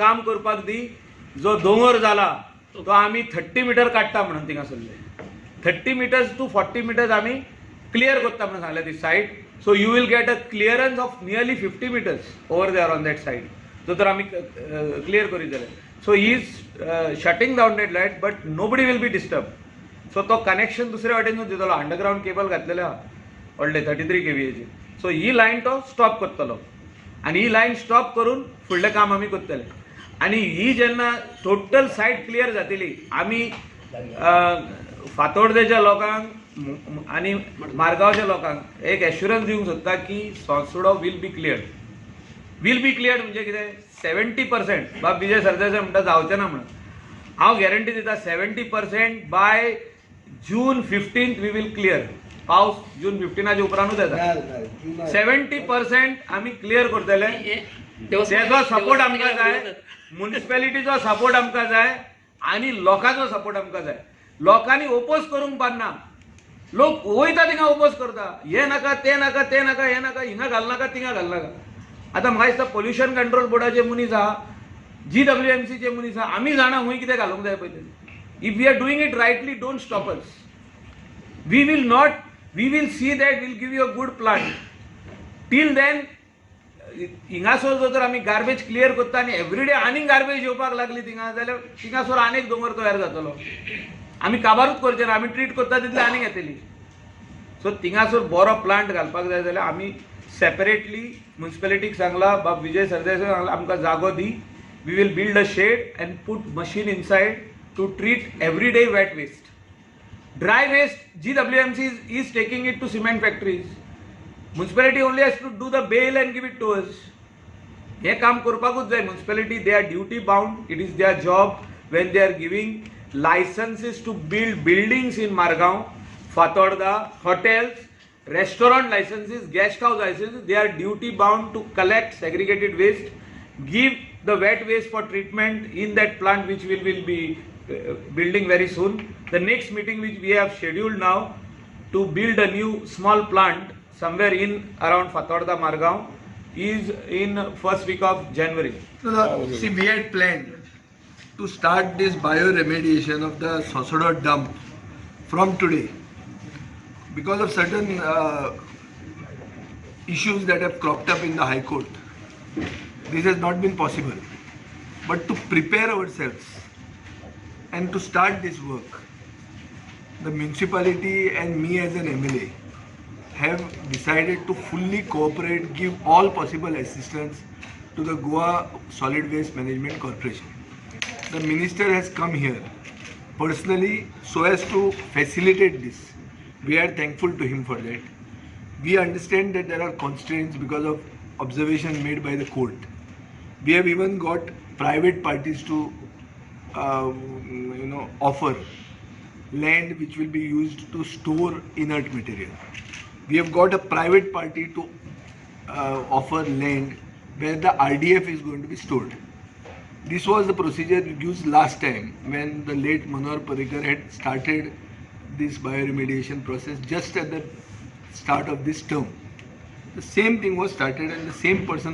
काम करपाक दी. जो दोंगर जाला तो आमी 30 मिटर काडटा म्हणून थिंगासरले 30 meters to 40 meters आमी क्लियर करता म्हणून सांगलें ती site. So you will get a clearance of nearly 50 meters over there on that side, जो तर आमी क्लियर करीत जाल्यार. So he is shutting down that light, but nobody will be disturb. So तो कनेक्शन दुसऱ्या वाटेनूच दितलो. अंडरग्रावंड केबल घातलेले आहा व्हडले 33 केवीएचे. सो ही लायन तो स्टॉप करतलो आनी ही लायन स्टॉप करून फुडलें काम आमी करतले. आनी ही जेन्ना टोटल सायट क्लियर जातली, आमी फातोर्डेच्या लोकांक आनी मारगांवच्या लोकांक एक एश्युरन्स दिवंक सोदता की Sonsodo will be cleared, will be cleared. म्हणजे कितें, 70%. बाब विजय सरदेसाय म्हणटा जावचें ना म्हणून. हांव गॅरंटी दिता, 70% by June 15 we will clear. पावस जून 15च्या उपरांतूच येता. 70% आमी क्लियर करतले. तेजो सपोर्ट आमकां जाय, मुनिसिपॅलिटीचो सपोर्ट आमकां जाय आनी लोकांचो सपोर्ट आमकां जाय. लोकांनी ओपोज करूंक पारना. लोक वयता थिंगा, ओपोज करता, हे नाका, ते नाका, ते नाका, हे नाका, हिंगा घालनाका, थिंगा घालनाका. आतां म्हाका दिसता पोल्युशन कंट्रोल बोर्डाचे मनीस आहा, जीडब्ल्यूएमसीचे मनीस आहा, आमी जाणा खंय कितें घालूंक जाय पळय तें. If we are doing it rightly, don't stop us. We will not, we will see that we'll give you a good plant. Till then, हिंगासर जर तर आमी गार्बेज क्लियर करता आनी एवरीडे आनीक गार्बेज येवपाक लागली थिंगा जाल्यार थिंगासर आनीक दोंगर तयार जातलो. आमी काबारूच करचे ना. आमी ट्रीट करता तितले आनीक येतली. सो थिंगासर बरो प्लांट घालपाक जाय जाल्यार आमी सेपरेटली मुन्सिपेलिटीक सांगला, बाब विजय सरदेसाय सांगला, आमकां जागो दी. We will build a shed and put machine inside to treat everyday wet waste. Dry waste, GWMC is taking it to cement factories. Municipality only has to do the bale and give it to us. हें काम करपाकूच जाय municipality. They are duty bound. It is their job when they are giving licenses to build buildings in Margao, Fatorda, hotels, restaurant licenses, guest house licenses. They are duty bound to collect segregated waste, give the wet waste for treatment in that plant which we will be building very soon. The next meeting which we have scheduled now to build a new small plant somewhere in around Fatorda, Margao is in first week of January. So see, we had planned to start this bioremediation of the Sonsodo dump from today. Because of certain issues that have cropped up in the High Court, this has not been possible. But to prepare ourselves and to start this work, the municipality and me as an MLA have decided to fully cooperate, give all possible assistance to the Goa Solid Waste Management Corporation. The minister has come here personally so as to facilitate this. We are thankful to him for that. We understand that there are constraints because of observation made by the court. We have even got private parties to offer land which will be used to store inert material. We have got a private party to offer land where the RDF is going to be stored. This was the procedure used last time when the late Manohar Parrikar had started this bioremediation process just at the start of this term. The same thing was started and the same person